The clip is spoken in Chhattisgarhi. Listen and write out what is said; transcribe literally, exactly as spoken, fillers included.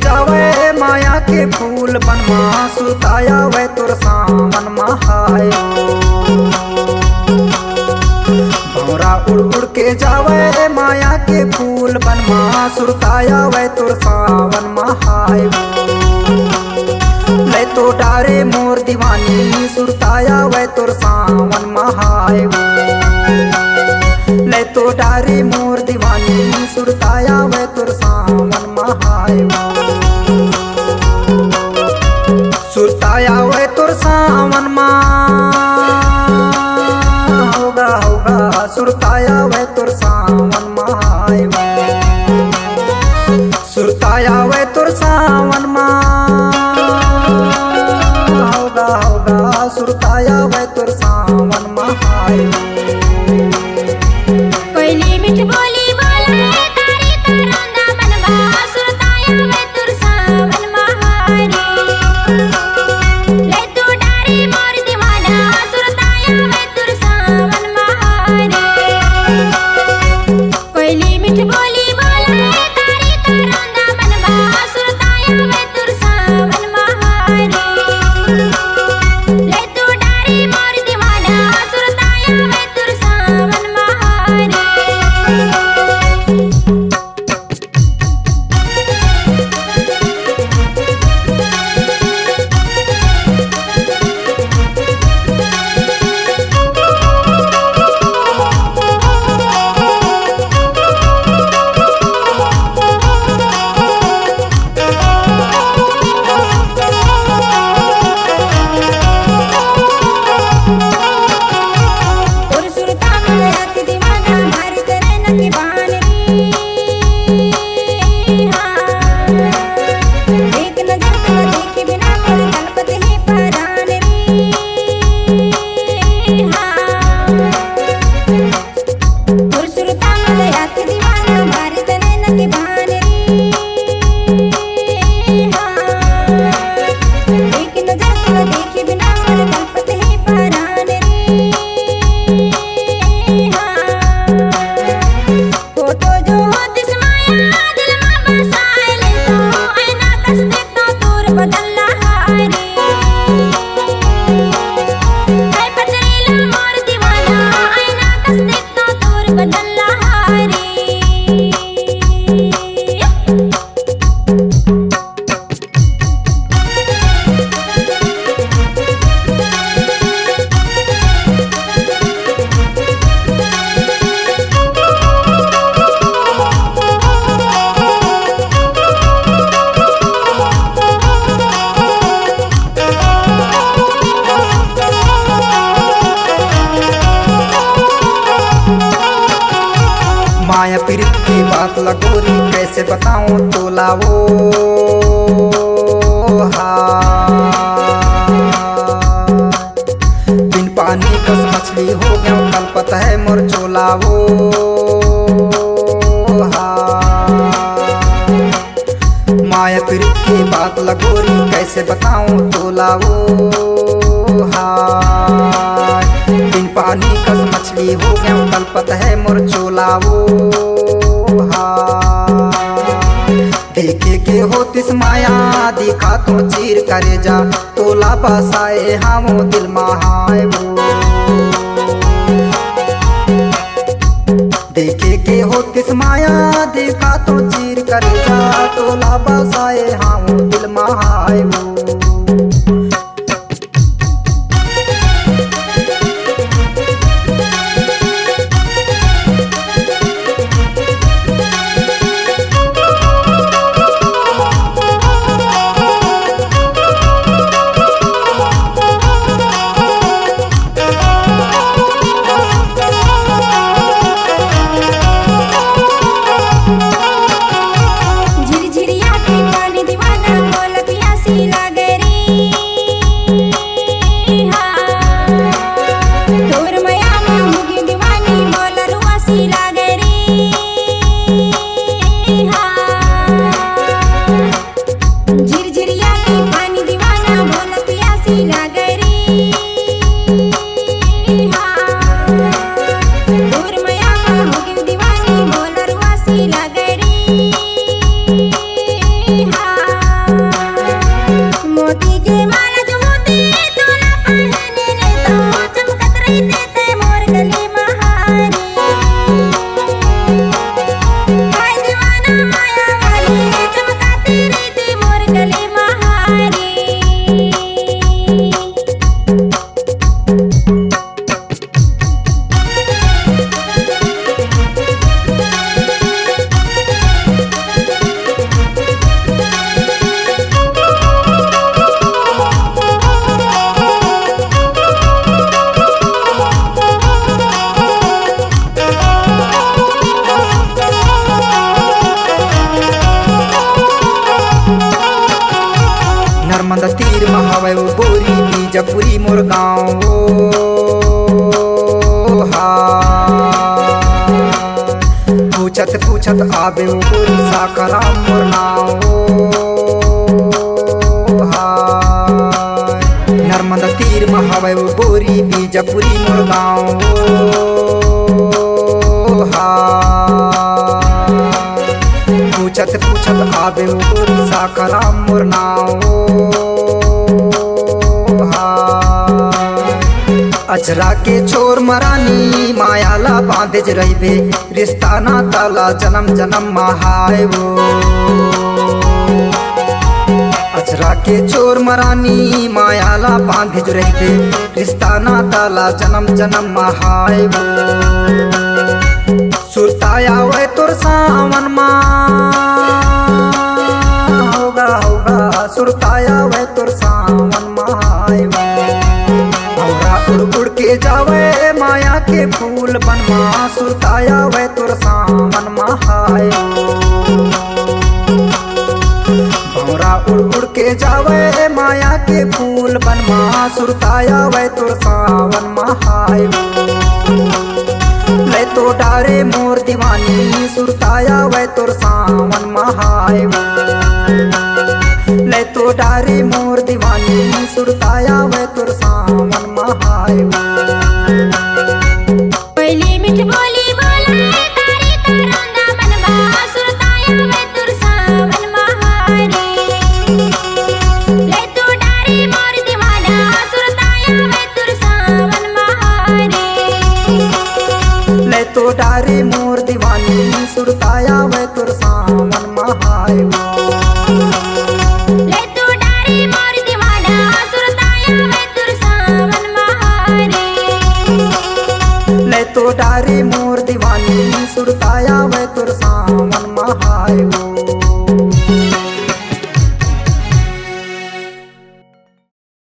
जावय माया के फूल बन मा, सुरता आवय तोर सावन मा हाय। भौंरा उड़ उड़ के जावय माया के फूल बन मा, सुरता आवय तोर सावन मा हाय। ले तो डारे मोर दीवानी, सुरता आवय तोर सावन मा हाय। ले तो डारे मोर दीवानी, सुरता आवय तोर सावन मा हाय। सुरता आवय तोर सावन मा, होगा, होगा, सुरता आवय तोर सावन मा हाय। सुरता आवय तोर सावन मा, होगा, होगा, सुरता आवय तोर सावन मा हाय। कोयली मीठ बोली बोले, तारी करौंदा बनवा, सुरता आवय तोर सावन मा हाय रे। ले तू डारे मोर दीवाना, सुरता आवय तोर सावन मा हाय रे। कोयली मीठ बोली बोले, तारी करौंदा बनवा, सुरता आवय तोर सावन मा हाय रे। ले तू डारे मोर दीवाना, सुरता आवय तोर सावन मा हाय रे। तोर सुरता मा रख दीवाना, मारी करे नक बान रे। हाँ। एक नजर तो देखे बिना तोर तलपत हे परान रे। हाँ। तोर सुरता मा रख दीवाना, मारी करे नक बान रे। हाँ। एक नजर तो देखे बिना तोर तलपत हे परान रे। हाँ। फोटो जो होतिस माया, दिल मा बसाय ले तो, आईना कस देखतो तोर बदन ला हाय रे। ऐ पचरेला मोर दीवाना, आईना कस देखतो तोर बदन ला हाय रे। माया पीरित के बात ला गोरी, कैसे बताऊं तोला वो हा। बिन पानी कस मछली हो गया, तलपत हे मोर चोला वो हा। माया पीरित के बात ला गोरी, कैसे बताऊं तोला वो हाय। बिन पानी कस मछली हो गया, तलपत हे मोर चोला वो हाय। देखे के होतिस माया, दिखातों चीर करेजा, तोला बसाए हावों दिल मा हाय वो। देखे के होतिस माया, दिखातों चीर करेजा, तोला बसाए हावों दिल मा हाय वो। झिरझिरिया के पानी दीवाना मोला पियासी पूछत पूछत आबे वो गोरी साखराम मोर नाव। हाय। नर्मदा तीर म हवय वो गोरी बीजापुरी मोर गाँव। हाय। पूछत पूछत आबे वो गोरी साखराम मोर नाव। हाय। अचरा के छोर म रानी माया ला बांधे ज रहिबे, रिश्ता नाता ला जनम जनम म हाय वो। अचरा के छोर म रानी माया ला बांधे ज रहिबे, रिश्ता नाता ला जनम जनम म हाय वो। सुरता आवय तोर सावन मा, होगा होगा, सुरता आवय तोर सावन मा हाय वो। भौंरा उड़ उड़ के जावय माया के फूल बन मा, सुरता आवय तोर सावन मा हाय वो। भौंरा उड़ उड़ के जावय माया के फूल बन मा, सुरता आवय तोर सावन मा हाय वो। ले तो डारे मोर दीवानी, सुरता आवय तोर सावन मा हाय वो। ले तो डारे मोर दीवानी, सुरता आवय तोर सावन मा हाय वो। पहिली मीठ बोली बोले, तारी करौंदा बनवा, सुरता आवय तोर सावन मा हाय रे। ले तो डारे मोर दीवाना, सुरता आवय तोर सावन मा हाय रे। ले तो डारे मोर दीवानी, सुरता आवय तोर सावन मा हाय वो। ले तो डारे मोर दीवाना, सुरता आवय तोर सावन मा हाय रे। ले तो डारे मोर दीवानी, सुरता आवय